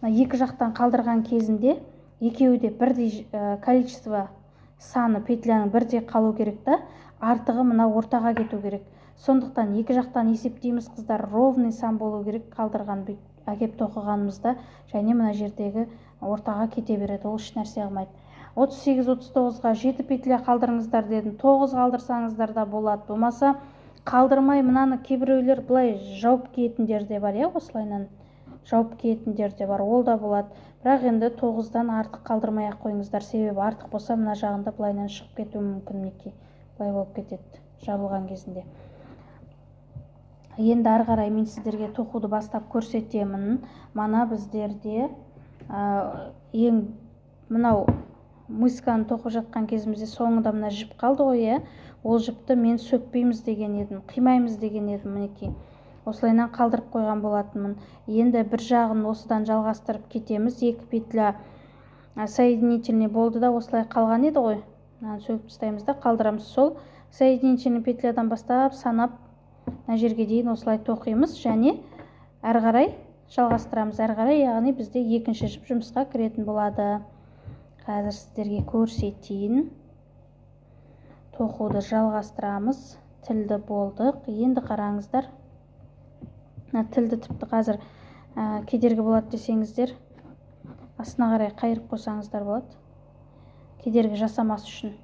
Мына екі жақтан қалдырған кезінде екеуі де бірдей количество саны петляның бірдей қалу керек та, артығы мына ортаға кету керек. Сондықтан екі жақтан есептейміз, қыздар, ровный сан болу керек қалдырған әкеп тоқығанымызда, және мына жердегі ортаға кете береді, ол еш нәрсе қылмайды. 38-39-ға 7 петля қалдырыңыздар дедім. 9 қалдырсаңыздар да болады. Болмаса қалдырмай мынаны кейбіреулер былай жауып киетіндер де бар, иә, осылайынан жауып киетіндер де бар, ол да болады. Бірақ енді 9-дан артық қалдырмай ақ қойыңыздар, себебі артық болса мына жағында былайынан шығып кетуі мүмкін, мінекей былай болып кетеді жабылған кезінде. Енді ары қарай мен сіздерге тоқуды бастап көрсетемін. Мана біздерде ең мынау мысканы тоқып жатқан кезімізде соңында мына жіп қалды ғой, иә, ол жіпті мен сөкпейміз деген едім, қимаймыз деген едім, мінекей осылайынан қалдырып қойған болатынмын. Енді бір жағын осыдан жалғастырып кетеміз. 2 петля соединительный болды да осылай қалған еді ғой, мынаны сөгіп тастаймыз да қалдырамыз. Сол соединительный петлядан бастап санап мына жерге дейін осылай тоқимыз және әрі қарай жалғастырамыз. Әрі қарай, яғни бізде екінші жіп жұмысқа кіретін болады. Қазір сіздерге көрсетейін. Тоқуды жалғастырамыз. Тілді болдық. Енді қараңыздар, мына тілді тіпті қазір кедергі болады десеңіздер, астына қарай қайырып қойсаңыздар болады, кедергі жасамас үшін.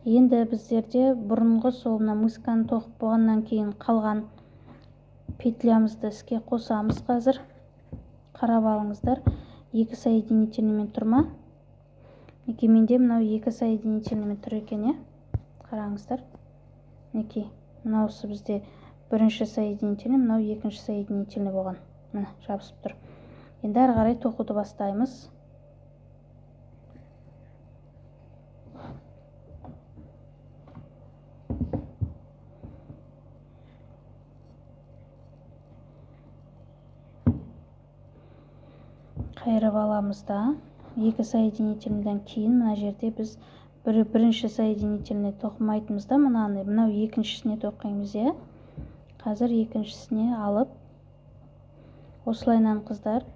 Енді біздерде бұрынғы сол мына мысканы тоқып болғаннан кейін қалған петлямызды іске қосамыз. Қазір қарап алыңыздар, 2 соединительныймен тұр ма? Мінекей менде мынау 2 соединительныймен тұр екен, иә? Қараңыздар. Мінекей мынаусы бізде бірінші соединительный, мынау екінші соединительный болған. Міне жабысып тұр. Енді әрі қарай тоқуды бастаймыз. Қайырып аламыз да, 2 соединительныйдан кейін мына жерде біз бірінші соединительный тоқымайтынбыз да, мынаны мынау екіншісіне тоқимыз, иә. Қазір екіншісіне алып осылайынан, қыздар,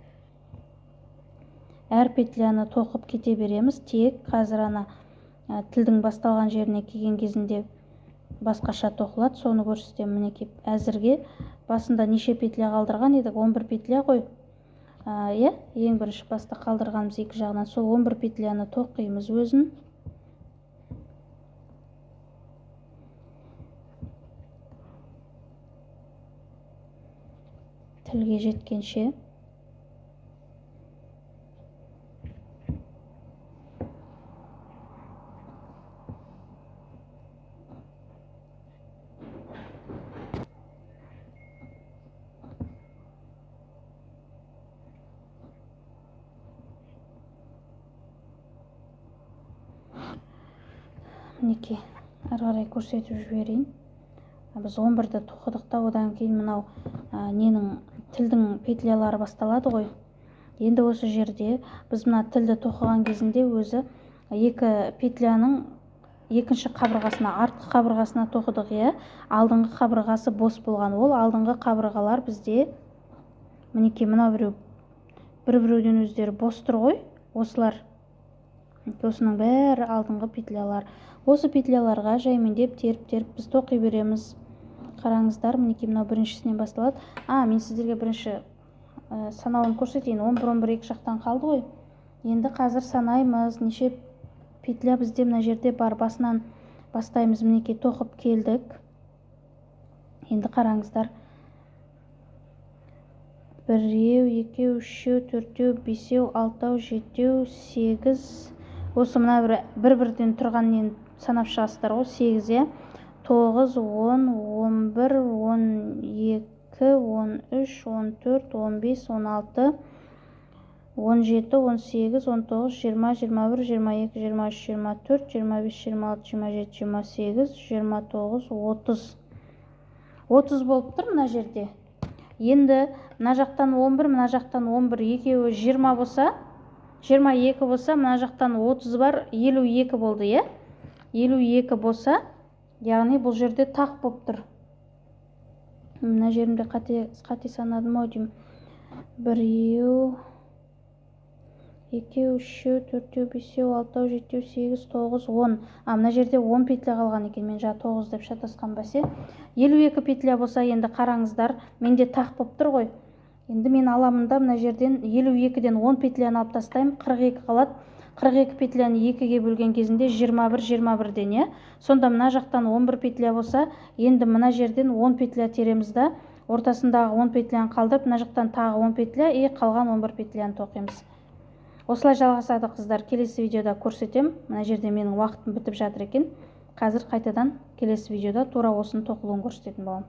әр петляны тоқып кете береміз. Тек қазір ана тілдің басталған жеріне келген кезінде басқаша тоқылады, соны көрсетемін. Мінекей әзірге басында неше петля қалдырған едік? 11 петля ғой. Иә, ең бірінші баста қалдырғанымыз екі жағынан сол 11 петляны тоқимыз өзін. Тілге жеткенше. Мінекей ары қарай көрсетіп жіберейін. Біз 11-ді тоқыдық та, одан кейін мынау ненің тілдің петлялары басталады ғой. Енді осы жерде біз мына тілді тоқыған кезінде өзі екі петляның екінші қабырғасына, артқы қабырғасына тоқыдық, иә. Алдыңғы қабырғасы бос болған. Ол алдыңғы қабырғалар бізде мінекей мынау біреу бір-біреуден өздері бос тұр ғой. Осылар, осының бәрі алдыңғы петлялар. Осы петляларға жаймендеп теріп-теріп біз тоқи береміз. Қараңыздар, мінекей мынау біріншісінен басталады. Мен сіздерге бірінші санауын көрсетейін. 11, 11 екі жақтан қалды ғой. Енді қазір санаймыз, неше петля бізде мына жерде бар. Басынан бастаймыз. Мінекей тоқып келдік. Енді қараңыздар. Біреу, екеу, үшеу, төртеу, бесеу, алтау, жетеу, сегіз. Осы мына бір-бірден тұрған нені санап шығасыздар ғой. 8, иә. 9, 10, 11, 12, 13, 14, 15, 16, 17, 18, 19, 20, 21, 22, 23, 24, 25, 26, 27, 28, 29, 30. 30 болып тұр мына жерде. Енді мына жақтан 11, мына жақтан 11, екеуі 20 болса, 22 болса, мына жақтан 30 бар, 52 болды, иә? 52 болса, яғни бұл жерде тақ болып тұр. Мына жерімде қате санадым ау деймін. Біреу, екеу, үшеу, төртеу, бесеу, алтау, жетеу, сегіз, тоғыз, 10. А, мына жерде 10 петля қалған екен. Мен жаңа 9 деп шатасқан бәсе. 52 петля болса, енді қараңыздар, менде тақ болып тұр ғой. Енді мен аламын да, мына жерден 52-ден 10 петляны алып тастаймын, 42 қалады. 42 петляны екіге бөлген кезінде 21, 21-ден, иә. Сонда мына жақтан 11 петля болса, енді мына жерден 10 петля тереміз да, ортасындағы 10 петляны қалдырып, мына жақтан тағы 10 петля и қалған 11 петляны тоқимыз. Осылай жалғасады, қыздар. Келесі видеода көрсетем. Мына жерде менің уақытым бітіп жатыр екен. Қазір қайтадан келесі видеода тура осының тоқылуын көрсететін боламын.